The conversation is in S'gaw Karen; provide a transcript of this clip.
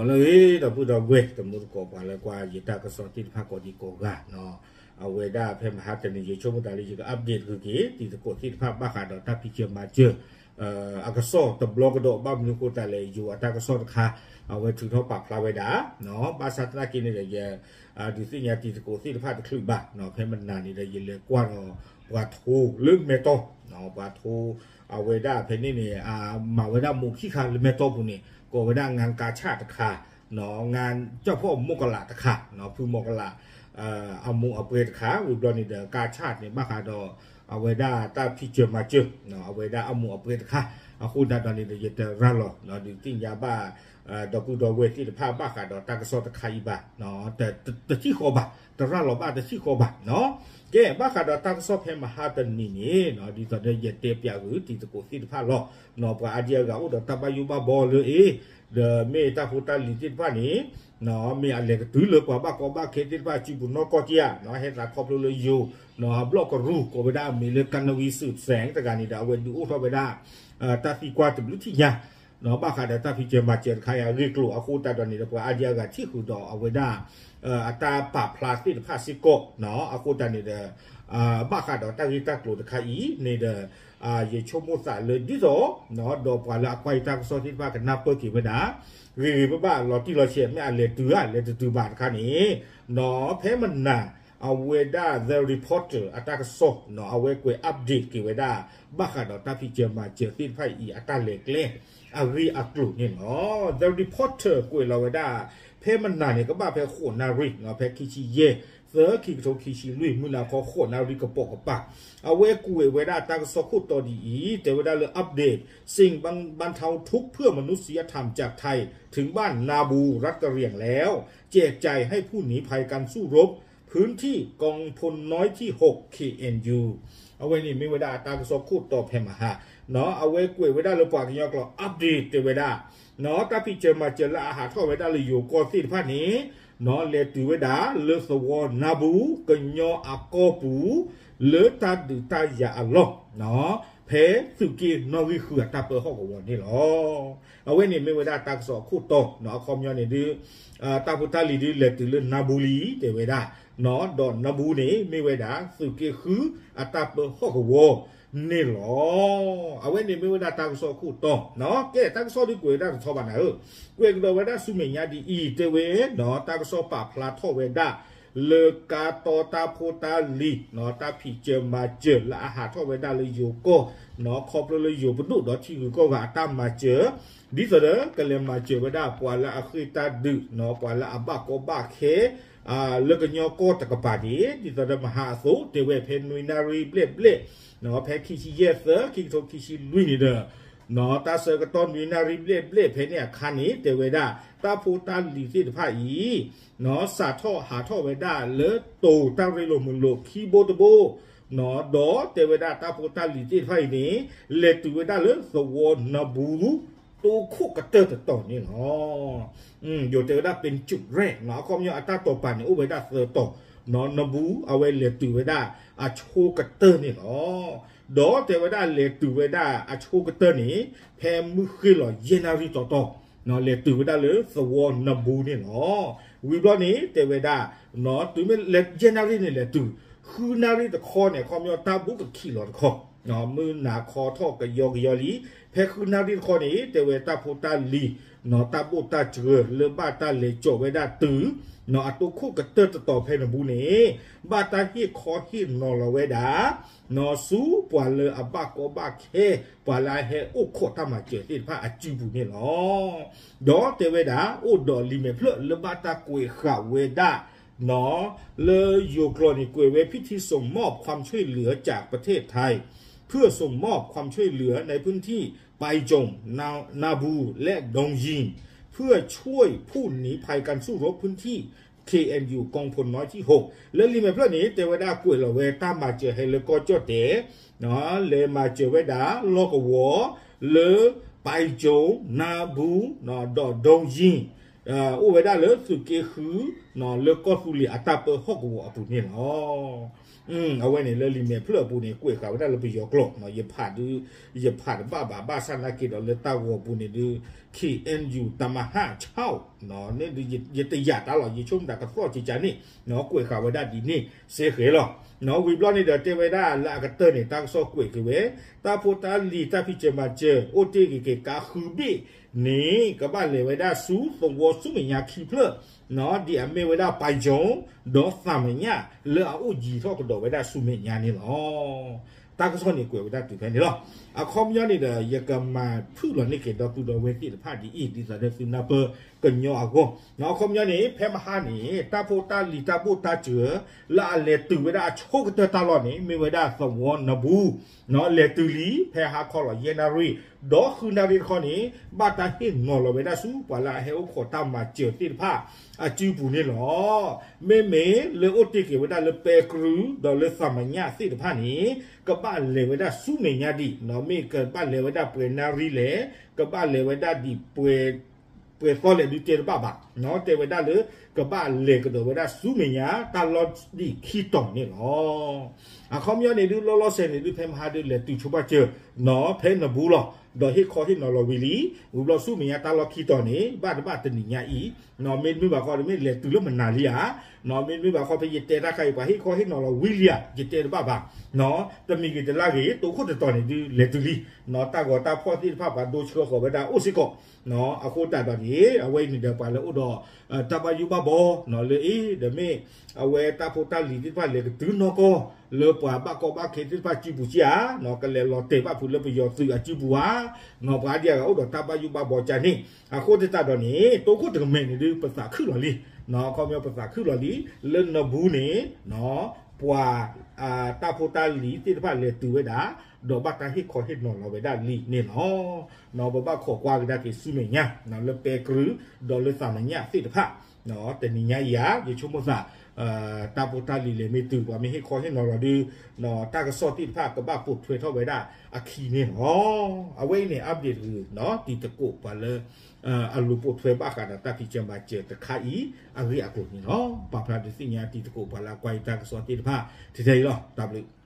လၢအဂ့ၤ ဒီပုၢ်ဒီဝဲၢ် တံၤသကိး ပှၤလၢကွၢ်ယတၢ်ကစီၣ်သ့ၣ်တဖၣ်ကိးဒံကိးဂၤ, အဝဲဒၣ်ဖဲမဟါတနံၤ ယဆိကမိၣ်သးလၢယက update တဂ့ၤ တံၤသကိးသ့ၣ်တဖၣ်ဘၣ်ဃးဒီးတၢ်ဖံးစၢၤမၤစၢၤ အကစီၣ်တဘျီကဒီး ဘၣ်မနုၤအဃိသတးလဲၣ် ယိၤအတၢ်ကစီၣ်တခါ အဝဲထုးထီၣ်ပာ်ဖျါဝဲဒၣ်, ဘၣ်ဆၣ်သနာ်က့န့ၣ်ဒီး ယ ဒုးသ့ၣ်ညါတံၤသကိးသ့ၣ်တဖၣ်တချုးဘၣ်, ဖဲမနၤန့ၣ်ဒီး ယလဲၤကွၢ်ဒီးပှၤထိလၢမဲၢ်တီၢ်, ပှၤထိ အဝဲဒၣ်ဖဲန့ၣ်န့ၣ် မၤဝဲဒၣ်မိၢ်ခံခါလၢမဲၢ်တီၢ်ပူၤန့ၣ် ကိးဝဲဒၣ် งานกาชาด တခါ, งานเจ้าพ่อหมอคลา တခါ, ဖုမီၤကလး အမိၢ်အပှဲၤတခါ, ဝံၤဘျီန့ၣ်ဒီး กาชาด န့ၣ် ဘၣ်ဃးဒီး အဝဲဒၣ်တၢ်ဖံးစၢၤမၤစၢၤ အဝဲဒၣ်အမိၢ်အပှဲၤတခါ, အဃိသတးဒီးန့ၣ်ဒီး ယတရၤလီၤ ဒုးသ့ၣ်ညါဘၣ် ဒီပုၢ်ဒီဝဲၢ်သ့ၣ်တဖၣ်ဘၣ်ဃးဒီးတၢ်ကစီၣ်တခါအံၤဘၣ်, တထံၣ်ဃီဘၣ်, တရၤလီၤဘၣ်တထံၣ်ဃီဘၣ်. ကဲ ဘၣ်ဃးဒီးတၢ်ကစီၣ်ဖဲမဟါတနံၤန့ၣ် ဒ်သိးဒီးယတဲပၠးဂုာ်တံၤသကိးသ့ၣ်တဖၣ်လီၤ, ပှၤအါဒံအါဂၤအိၣ်ဒီးတၢ်ဘၣ်ယိၣ်ဘၣ်ဘီလၢအ့ ဒီးမ့ၢ်တၢ်ဖိတၢ်လံၤသ့ၣ်တဖၣ်န့ၣ် မ့ၢ်အလဲၤကတုၤလၢပှၤဘၣ်ကီဘၣ်ခဲသ့ၣ်တဖၣ်အစုပူၤနီၢ်ကီၢ်က့ဧါ, ဟဲသးခီဖျိလၢယိၤ အဘျီၣ်ကရူၢ် ကိးဝဲဒၣ်အမံၤလၢ ကနဝံၤစုစဲး တဂၤန့ၣ်ဒီး အဝဲဒုးအိၣ်ထီၣ်ဝဲဒၣ် တၢ်သံကွၢ်တဘျုးထံၣ်ညါ ဘၣ်ဃးဒီးတၢ်ဖံးစၢၤမၤစၢၤတခါအံၤအဂ့ၢ်အကျိၤအဃိသတးဒီးန့ၣ်ဒီး ပှၤအါဒံအါဂၤထံၣ်ဃုာ်ဒီးအဝဲဒၣ် အတၢ်ပာ်ဖျါသ့ၣ်တဖၣ်စ့ၢ်ကီး အဃိသတးန့ၣ်ဒီး ဘၣ်ဃးဒီးတၢ်ဂ့ၢ်တၢ်ကျိၤတခါအံၤန့ၣ်ဒီး ယဆိကမိၣ်သးလၢဒ်သိး ဒီးပှၤလၢအကွၢ်ယတၢ်ကစီၣ်သ့ၣ်တဖၣ်ကနၢ်ပၢၢ်က့ၤဝဲဒၣ် ဂ့ၤဂ့ၤဘၣ်ဘၣ် လီၤတံၢ်လီၤဆဲး မ့ၢ်အလဲၤတုၤဧါ လဲၤတတုၤဘၣ်တခါန့ၣ် ဖဲမနၤ အဝဲဒၣ် The Reporter အတၢ်ကစီၣ် အဝဲကွဲး update က့ၤဝဲဒၣ် ဘၣ်ဃးဒီးတၢ်ဖံးစၢၤမၤစၢၤသ့ၣ်တဖၣ်အံၤအတၢ်လဲၤကျဲ အဂ့ၢ်အကျိၤန့ၣ်လီၤ. The Reporter ကွဲးလီၤဝဲဒၣ် ဖဲမနၤန့ၣ် ကဘၣ်ဖဲဃိးနၣ်ရံၣ် ဖဲခံဆံယဲၢ် သၢ ခံကထိခံဆံလွံၢ် မုၢ်နၤခီဃိးနၣ်ရံၣ်ကပိာ်ကပၤ အဝဲကွဲးဝဲဒၣ်တၢ်ကစီၣ်ခိၣ်တီဒ်အံၤ တဲဝဲဒၣ်လၢ update สิ่งบรรเทาทุกข์เพื่อมนุษยธรรมจากไทย ถึงบ้านนาบูรัฐกะเหรี่ยงแล้ว แจกจ่ายให้ผู้หนีภัยการสู้รบพื้นที่กองพลน้อยที่หก เคเอ็นยู အဝဲန့ၣ်မ့ၢ်ဝဲဒၣ်အတၢ်ကစီၣ်ခိၣ်တီဖဲမဟါ အဝဲကွဲးဝဲဒၣ်လၢပှၤကညီကျိာ် update တဲဝဲဒၣ် တၢ်ဖံးစၢၤမၤစၢၤလၢအဟးထီၣ်ဝဲဒၣ်လၢယိၤကီၢ်သ့ၣ်တဖၣ်န့ၣ် လဲၤတုၤဝဲဒၣ်လၢသဝီနၢဘူ ကညီအကီၢ်ပူၤ လၢတၢ်ဒုးတၢ်ယၤအလီၢ် ဖဲသုးက့နီၣ်ဂံၢ်ဃုအတၢ်ပၢဟီၣ်ကဝီၤန့ၣ်လီၤ. အဝဲန့ၣ်မ့ၢ်ဝဲဒၣ်တၢ်ကစီၣ်အခိၣ်တီ အခီပညီန့ၣ်ဒုး တၢ်ဖိတၢ်လံၤဒုးလဲၤတုၤလၢနၢဘူလံ တဲဝဲဒၣ် ဒီးနၢဘူန့ၣ် မ့ၢ်ဝဲဒၣ်သုးက့ဃုအတၢ်ပၢဟီၣ်ကဝီၤန့ၣ်လီၤ. အဝဲန့ၣ်မ့ၢ်ဝဲဒၣ်တၢ်ကစီၣ်အခိၣ်တီ ကဲ တၢ်ကစီၣ်ဒုးကွဲးဝဲဒၣ်တထီဘၣ်နၤဧၢ, ကွဲးကဒီးဝဲဒၣ်ဆူမဲာ်ညါဒ်အံၤ တဲဝဲ တၢ်ကစီၣ်ပာ်ဖျါထီၣ်ဝဲဒၣ် လၢကါတီတၢ်ဖိတၢ်လံၤ တၢ်ဖံးစၢၤမၤစၢၤလၢအဟးထီၣ်ဝဲဒၣ်လၢယိၤကီၢ် ခီဖျိလၢယိၤပဒိၣ်ဒီးထံဂုၤကီၢ်ဂၤအတၢ်မၤစၢၤ ဒ်သိးဒီးကလဲၤမၤစၢၤဝဲဒၣ်ပှၤလၢအဃ့ၢ်တၢ်ဒုး ပှၤလၢအဘၣ်ကီဘၣ်ခဲ လၢကညီကီၢ်တကပၤန့ၣ် ဒ်သိးဒီးမဟါအသိး တဲဝဲဖဲနွံနၣ်ရံၣ်ဘျဲၣ်ဘျဲၣ် ဖဲခံဆံယဲၢ်သၢ ခံကထိခံဆံလွံၢ်န့ၣ်ဒီး တၢ်ဆၢကတီၢ်နွံနၣ်ရံၣ်ဘျဲၣ်ဘျဲၣ်ဖဲန့ၣ်အခါန့ၣ် တဲဝဲဒၣ် တၢ်ဖိတၢ်လံၤသ့ၣ်တဖၣ်အံၤ စးထီၣ်ဟးထီၣ်ဝဲဒၣ်လၢတိၤတၢ်ရ့လိာ်မုာ်လိာ်ခံဘိတဘိ ဒီးတဲဝဲဒၣ်တၢ်ဖိတၢ်လံၤသ့ၣ်တဖၣ်အံၤန့ၣ် လဲၤတုၤဝဲဒၣ်လၢသဝီနၢဘူ တိခိၣ်ကတၢၢ်တတီၤန့ၣ်လီၤ. ယိၤတဲဝဲဒၣ် เป็นจุดแรก အခီပညီအတၢ်တိာ်ပာ်န့ၣ် အိၣ်ဝဲဒၣ်သၢတီၤ နၢဘူ အဝဲလဲၤတုၤဝဲဒၣ်အဆိကတၢၢ်န့ၣ်လီၤ. ဒီးတဲဝဲဒၣ်လဲၤတုၤဝဲဒၣ်အဆိကတၢၢ်န့ၣ် ဖဲမုၢ်ဃ့ၢ်လီၤယဲၢ်နၣ်ရံၣ်တီတီ လဲၤတုၤဝဲဒၣ်လၢသဝီနၢဘူန့ၣ်လီၤ. ဝံၤဘျီန့ၣ် တဲဝဲဒၣ် တုၤမ့ၢ်လၢယဲၢ်နၣ်ရံၣ်န့ၣ်လဲၤတုၤ ဃုနၣ်ရံၣ်တခီန့ၣ် အခီပညီတၢ်ဘူၣ်ကခံးလီၤတခီ မုၢ်နၤခီထီၣ်ကယီကယီလံ. ဖဲဃုနၣ်ရံၣ်တခီန့ၣ် တဲဝဲတၢ်ဖိတၢ်လံၤ တၢ်ဘိၣ်တၢ်စှၢၤလၢဘၣ်တၢ်လဲၤကၠီာ်ဝဲဒၣ်တုၤ အတိခိၣ်ကတၢၢ်တတီၤဖဲနၢဘူန့ၣ် ဘၣ်တၢ်ဟ့ၣ်ခီဟ့ၣ်နီၤလီၤဝဲဒၣ် ဆူပှၤလၢအဘၣ်ကီဘၣ်ခဲ ပှၤလၢအဟဲအိၣ်ခိးတၢ်မၤစၢၤသ့ၣ်တဖၣ်အစုပူၤန့ၣ်လီၤ. ဒီးတဲဝဲဒၣ် အိၣ်ဒီးလံာ်မဲာ်ဖျၢၣ်လၢဘၣ်တၢ်ကွဲးဃာ်ဝဲဒၣ် လၢယိၤကျိာ်န့ၣ် ကွဲးဝဲ พิธีส่งมอบความช่วยเหลือจากประเทศไทย เพื่อส่งมอบความช่วยเหลือในพื้นที่ปายจง นา- นาบู และดงยิง เพื่อช่วยผู้หนีภัยการสู้รบพื้นที่ เคเอ็นยู กองพลน้อยที่หก လၢလံာ်မဲာ်ဖျၢၣ်န့ၣ် တဲဝဲဒၣ်ကွဲးလီၤဝဲတၢ်မၤစၢၤဟဲလၢကီၢ်ကၠီၣ်တဲာ် လဲၤမၤစၢၤဝဲဒၣ် လီၢ်ကဝီၤ လၢ ပၢ်ကၠိၤ နၢဘူ ဒီး ဒိယံၣ် အိၣ်ဝဲဒၣ်လၢသုးက့ဃု လၢကီၢ်သူလ့ၤအတၢ်ပၢဟီၣ်ကဝီၤအပူၤန့ၣ်လီၤ. အဝဲန့ၣ်မ့ၢ်ဝဲဒၣ်တၢ်ကစီၣ်အခိၣ်တီ အဝဲန့ၣ်လၢလံာ်မဲာ်ဖျၢၣ်အပူၤန့ၣ် ကွဲးဃာ်ဝဲဒၣ်လၢပယီၤကျိာ်, ယဖးဒုး ယဖးတဘၣ်ဘၣ် ဘၣ်ဆၣ်နာ်က့ဒီးလၢတၢ်ဂီၤပူၤန့ၣ်ဒုး ခ့ၣ်အဲၣ်ယူၣ် တမဟါ ဆၣ် န့ၣ်ဒုး ယတယာ်တၢ်လီၤ ယဆိကမိၣ်တၢ်ကသီၣ်ကကးန့ၣ် ကွဲးဃာ်ဝဲဒၣ်ဒ်န့ၣ်စ့ၢ်ကီးလီၤ. ဝံၤဘျီန့ၣ်ဒီးတဲဝဲဒၣ်လၢအကတၢၢ်န့ၣ် တၢ်ကစီၣ်ကွဲးက့ၤဝဲ တၢ်ဖိတၢ်လံၤတၢ်ဖံးစၢၤမၤစၢၤ အိၣ်တ့ၢ်က့ၤက့ၤကါဃုဘ့ၣ်န့ၣ် ကဘၣ်လဲၤဝဲဒၣ်ဆူသဝီဆူမဲာ်ညါခံဖျၢၣ် ဒ်အမ့ၢ်ဝဲဒၣ် ပယီၤ ဒီးသးမဲာ်ညါ လၢအအိၣ်ယံၤထီၣ်ကဒီးဝဲဒၣ်ဆူမဲာ်ညါန့ၣ်လီၤ. တၢ်ကစီၣ်န့ၣ်ကွဲးဝဲဒၣ်တုၤဖဲန့ၣ်လီၤ. အခီပညီန့ၣ်ဒီး ယကမၤဖုၣ်လီၤန့ၢ်က့ၤဒီပုၢ်ဒီဝဲၢ်သ့ၣ်တဖၣ်ဒ်အံၤ ဒ်သိးဒီးသုနၢ်ပၢၢ်ကညီအဂီၢ်. အခီပညီန့ၣ် ဖဲမဟါန့ၣ် တၢ်ဖိတၢ်လံၤတၢ်ဘိၣ်တၢ်စၢၤ လၢအလဲၤတုၤဝဲဒၣ်အဆိကတၢၢ်တၢ်လီၢ်န့ၣ် မ့ၢ်ဝဲဒၣ်သဝီနဘူး လဲၤတုၤလံ ဖဲဟါခီလီၤယဲၢ်နၣ်ရံၣ် ဒီးဃုနၣ်ရံၣ်တခီန့ၣ် ဘၣ်တၢ်ဟ့ၣ်နီၤလီၤဝဲဒၣ်ဆူပှၤလၢအဟဲအိၣ်ခိးတၢ်မၤစၢၤသ့ၣ်တဖၣ် အစုပူၤန့ၣ်လီၤ. မ့မ့ၢ်လၢအိၣ်တ့ၢ်က့ၤဝဲဒၣ်လၢပဲကရူၢ် ဒီးလၢသးမဲာ်ညါသ့ၣ်တဖၣ်န့ၣ် ကဘၣ်လဲၤဝဲဒၣ်ဆူမဲာ်ညါဒံး မ့ၢ်ကဘၣ်လဲၤဝဲဒၣ်ပှဲၤနၣ်ရံၣ်လဲၣ် ကဘၣ်လဲၤဝဲဒၣ်ဒ်ပှဲၤ ပှဲၤသီလဲၣ်ဒုးတဲတဘၣ်ဘၣ်, တဲဝဲဒၣ်လၢ ကဘၣ်လဲၤကဒီးဝဲဒၣ်ဆူမဲာ်ညါ တၢ်လီၢ်ဒံးခံတီၤန့ၣ်လီၤ. အခီပညီန့ၣ်ဒုး လီၤလီၤဆဲးန့ၣ်ဒုး ဖဲမဟါဒုးလဲၤတုၤဆိဘၣ်စၢၤ ဖဲနဘူးလီၤ. ဒီးဟ့ၣ်ခီဟ့ၣ်နီၤလီၤဝံၤလံ, ဝံၤဘျီဆူမဲာ်ညါတၢ်လီၢ်ခံတီၤန့ၣ် ဘၣ်တဘၣ်တနံၤညါအံၤ, မ့တမ့ၢ်ဘၣ်ဃီဒီးမ့ၢ်လဲၤတုၤလၢမနၤလံဧါ, မ့တမ့ၢ်ဘၣ်ဃီဖဲယတဲတၢ်ခါအံၤ ပှၤဟ့ၣ်ခီဟ့ၣ်နီၤလီၤဝံၤလံဧါ, ယတဲတဘၣ်ဘၣ်. တမံၤဂ့ၤတလါဂ့ၤ တိခိၣ်တတီၤန့ၣ်ဒုးလဲၤတုၤလံ, တၢ်ဂီၤတၢ်ဖီၣ်သ့ၣ်တဖၣ်ပှၤဒိဆှၢဃီၤဝဲဒၣ်အိၣ်စ့ၢ်ကီး အဃိသတးဒီးန့ၣ် အဝဲအံၤန့ၣ်ဒီး ပှၤလၢအိၣ်ဒီး တၢ်ဘၣ်ယိၣ်ဘၣ်ဘီ လၢအံၤဒီးမ့ၢ် အဝဲတၢ်ဖိတၢ်လံၤသ့ၣ်တဖၣ်လဲၤကတုၤနီၢ်ကီၢ် လၢပှၤဘၣ်ကီဘၣ်ခဲသ့ၣ်တဖၣ်စုပူၤက့ဧါ, ကလဲၤလီၤတဲာ်ဘၣ်ဖုးလၢပယီၤသုးအစုပူၤဧါ, ပှၤဒ်အဂၤအိၣ်ဒီးတၢ်ဘၣ်ယိၣ်ဘၣ်ဘီကန့ၣ်, အဃိသတးဒီးန့ၣ် တိခိၣ်တကမဲာ်န့ၣ်ဒုး ပသးခုၣ်လီၤလံ, အခီပညီပသးခုၣ်လီၤလံ, လၢနဘူးန့ၣ် ပှၤ တၢ်ဖိတၢ်လံၤသ့ၣ်တဖၣ်လဲၤတုၤဝဲဒၣ်, ဒီးဘၣ်တၢ်ဟ့ၣ်ခီဟ့ၣ်နီၤလီၤဝဲဒၣ်လံန့ၣ်လီၤ. ပဘၣ်ခိးကွၢ်ကဒါက့ၤဆူမဲာ်ညါ လၢပဲကရူၢ် ဒီးလၢသးမဲာ်ညါသ့ၣ်တဖၣ် တနံၤညါအံၤဧါ, ယဆိကမိၣ်သး တၢ်ဖိတၢ်လံၤလဲၤမ့ၢ်တုၤ ပှၤမ့ၢ်ဟ့ၣ်ခီဟ့ၣ်နီၤလီၤဒုး တၢ်ကစီၣ်သ့ၣ်တဖၣ်ကဘၣ်ပိာ်ထွဲထီၣ်ဝဲဒၣ်အခံန့ၣ်လီၤ. အဝဲအံၤန့ၣ် update တဂ့ၤ တံၤသကိးပှၤလၢ အလိၤပိာ်ထွဲဘၣ်ဃးဒီးတၢ်ဖံးစၢၤမၤစၢၤတခါအံၤ အဂ့ၢ်အကျိၤန့ၣ်လီၤ. ပာ်ဖျါဒုးသ့ၣ်ညါတံၤသကိးပှၤလၢအကွၢ်ယတၢ်ကစီၣ်သ့ၣ်တဖၣ် ထဲထဲအံၤလီၤ. တၢ်ဘျုး